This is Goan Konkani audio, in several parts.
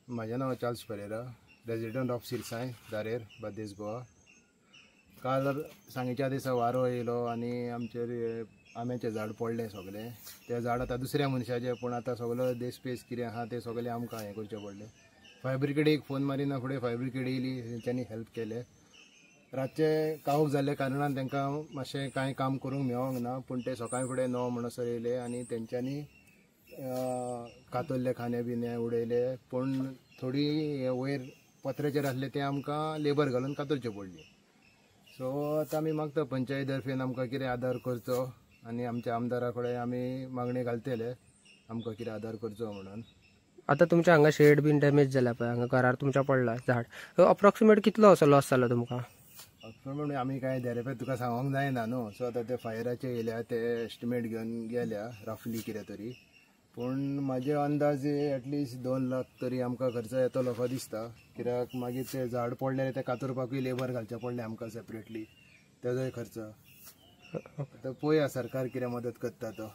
म्हाजें नांव Charles Pereira, resident of Sirsaim, Darer, Bardez, Goa. काल सांगेच्या दिसा वारो येयलो आनी आमचेर आंब्याचें झाड पडलें सगळें. तें झाड आतां दुसऱ्या मनशाचें, पूण आतां सगलो देश पेस कितें आहा तें सगळें आमकां हें करचें पडलें. फायर ब्रिगेडीक फोन मारिना फुडें फायर ब्रिगेड येयली, तेंच्यांनी हेल्प केलें. रातचें काळोख जाल्ल्या कारणान तांकां मातशें कांय काम करूंक मेळोंक ना, पूण ते सकाळी फुडें 9 म्हणसर येयले आनी तेंच्यांनी कातरले खांदे बिने उडयले, पूण थोडी हे वयर पत्र्याचेर आसले ते आमकां लेबर घालून कातरचे पडली. सो आतां आमी मागता पंचायत तर्फेन आमकां कितें आदार करचो आनी आमच्या आमदारा कडेन आमी मागणी घालतले आमकां कितें आदार करचो म्हणून. आतां तुमच्या हांगा शेड बीन डॅमेज जाल्या पळय, हांगा घरार तुमच्या पडला झाड, अप्रॉक्सिमेट कितलो असो लॉस जालो तुमकां? अप्रॉक्सिमेट आमी कांय धेरेपे तुका सांगोंक जायना न्हू. सो आतां ते फायराचे येयल्या ते एस्टिमेट घेवन गेल्या रफली कितें तरी, पूण म्हाजे अंदाज एटलिस्ट 2 लाख तरी आमकां खर्च येतलो असो दिसता. कित्याक मागीर ते झाड पडलें तें कातरपाकूय लेबर घालचें पडलें आमकां सेपरेटली, तेजोय खर्च. आतां पळोवया सरकार कितें मदत करता तो.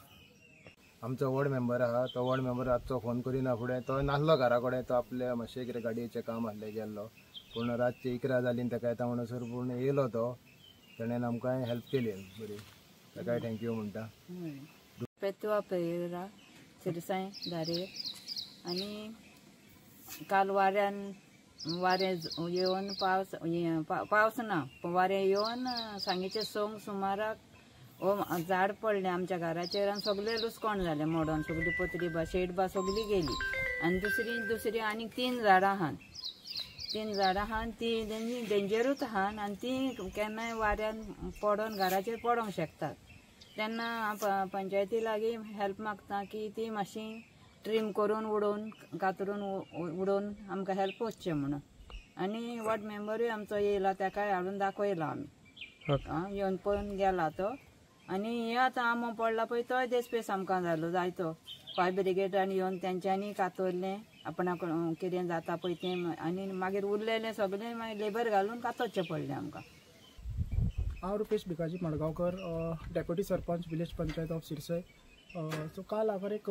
आमचो वॉर्ड मेंबर आहा, तो वॉर्ड मेंबर रातचो फोन करिना फुडें तो नासलो घरा कडेन, तो आपल्या मातशें कितें गाडयेचें काम आसलें गेल्लो, पूण रातची 11 जाली ताका येता म्हणसर पूण येयलो तो, तेणेन आमकां हेल्प केली बरी, ताकाय thank you म्हणटा. पेतवा पेरेरा, सिरसाय, धारेर. आनी काल वाऱ्यान वारें येवन पावस पावस ना, वारें येवन सांगेचे 6 सुमाराक हो झाड पडलें आमच्या घराचेर आनी सगळें लुसकोण जालें, मोडोन सगळी पत्री बा शेड बा सगळी गेली. आनी दुसरी दुसरी आनीक 3 झाडां आहात, 3 झाडां आहात ती डेंजरूच आहात आनी ती केन्नाय वाऱ्यान पडोन घराचेर पडोंक शकतात. तेन्ना पंचायती लागीं हेल्प मागता की ती मातशी ट्रीम करून उडोवन कातरून उडोवन आमकां हेल्प वचचें म्हणून. आनी वॉर्ड मेंबरूय आमचो येयला, ताकाय हाडून दाखयला आमी, येवन पळोवन गेला तो. आनी हे आतां आंबो पडला पळय तोय देसपेस आमकां जालो जायतो. फायर ब्रिगेडान येवन तेंच्यांनी कातरलें आपणाक कितें जाता पळय तें, आनी मागीर उरलेलें सगळें मागीर लेबर घालून कातरचें पडलें आमकां. हांव Rupesh Bhikaji Madgaonkar, deputy sarpanch, village panchayat of Sirsaim. So काल हांगा एक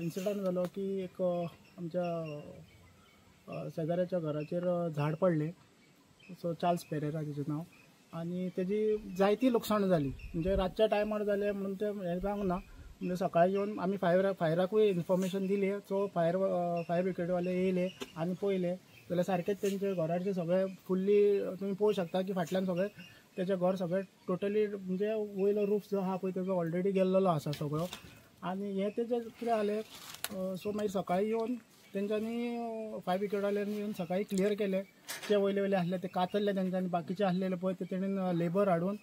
इन्सिडंट जालो की एक आमच्या शेजाऱ्याच्या घराचेर झाड पडलें. सो चार्ल्स पेरेरा तेजें नांव, आनी तेजी जायती लुकसाण जाली. म्हणजे रातच्या टायमार जालें म्हणून तें हें जावंक ना, म्हणजे सकाळी येवन आमी फायराकूय इन्फॉर्मेशन दिली. सो फायर ब्रिगेडवाले येयले आनी पळयले जाल्यार सारकेंच तेंचे घराचे सगळे फुल्ली तुमी पळोवंक शकता की फाटल्यान सगळे तेचें घर सगळें टोटली म्हणजे वयलो रूफ जो आहा पळय तेजो ऑलरेडी गेल्लेलो आसा सगळो. आनी हें तेजें कितें जालें, सो मागीर सकाळीं येवन तेंच्यांनी फायर ब्रिगेडवाल्यांनी येवन सकाळीं क्लियर केलें. ते वयले वयले आसले ते कातरले तेंच्यांनी, बाकीचे आसलेले पळय ते तेणेन लेबर हाडून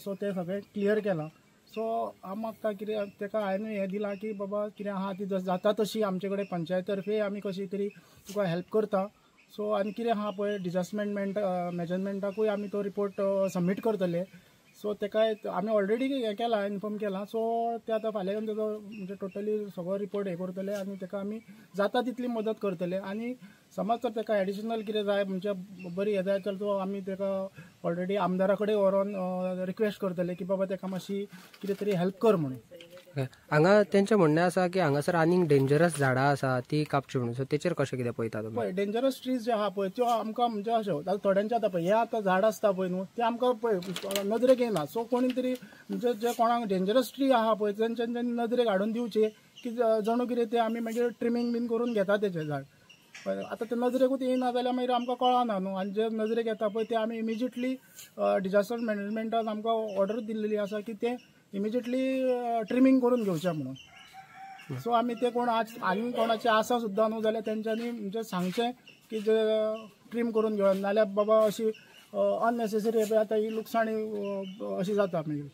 सो ते सगळें क्लियर केलां. सो हांव मागता कितें तेका हांवें हें दिलां की बाबा कितें आहा ती जाता तशी आमचे कडेन पंचायत तर्फे आमी कशी तरी तुका हेल्प करता. सो आनी कितें आहा पळय डिजास्टर मॅनेजमेंटाकूय आमी तो रिपोर्ट सबमीट करतले. सो तेकाय आमी ऑलरेडी हें केलां, इन्फॉर्म केलां. सो ते आतां फाल्यां येवन तेजो म्हणजे टोटली सगळो रिपोर्ट हें करतले आनी तेका आमी जाता तितली मदत करतले. आनी समज तर तेका एडिशनल कितें जाय म्हणजे बरी हें जाय तर तो आमी तेका ऑलरेडी आमदारा कडेन व्हरोन रिक्वेस्ट करतले की बाबा तेका मातशी कितें तरी हेल्प कर म्हणून. हांगा तेंचें म्हणणें आसा की हांगासर आनीक डेंजरस झाडां आसा ती कापची म्हणून, सो तेचेर कशें कितें पळयता तुमी? पळय डेंजरस ट्रीज जे आहा पळय त्यो आमकां म्हणजे अश्यो आतां थोड्यांचे आतां पळय हे आतां झाड आसता पळय न्हू ते आमकां पळय नदरेक येना. सो कोणी तरी म्हणजे जे कोणाक डेंजरस ट्री आहा पळय तेंच्या नदरेक हाडून दिवचे की जणू कितें ते आमी मागीर ट्रिमींग बीन करून घेता तेचें झाड. आतां ते नदरेकूच येयना जाल्यार मागीर आमकां कळना न्हू. आनी जे नदरेक येता पळय ते आमी इमिजिएटली डिजास्टर मॅनेजमेंटान आमकां ऑर्डर दिल्लेली आसा की ते इमिजिएटली ट्रिमींग करून घेवचें म्हणून. सो आमी ते कोण आज आनी कोणाचे आसा सुद्दां न्हू जाल्यार तेंच्यांनी म्हणजे सांगचें की जे ट्रीम करून घेवन, नाल्यार बाबा अशी अननेसेसरी आतां ही लुकसाणी अशी जाता मागीर.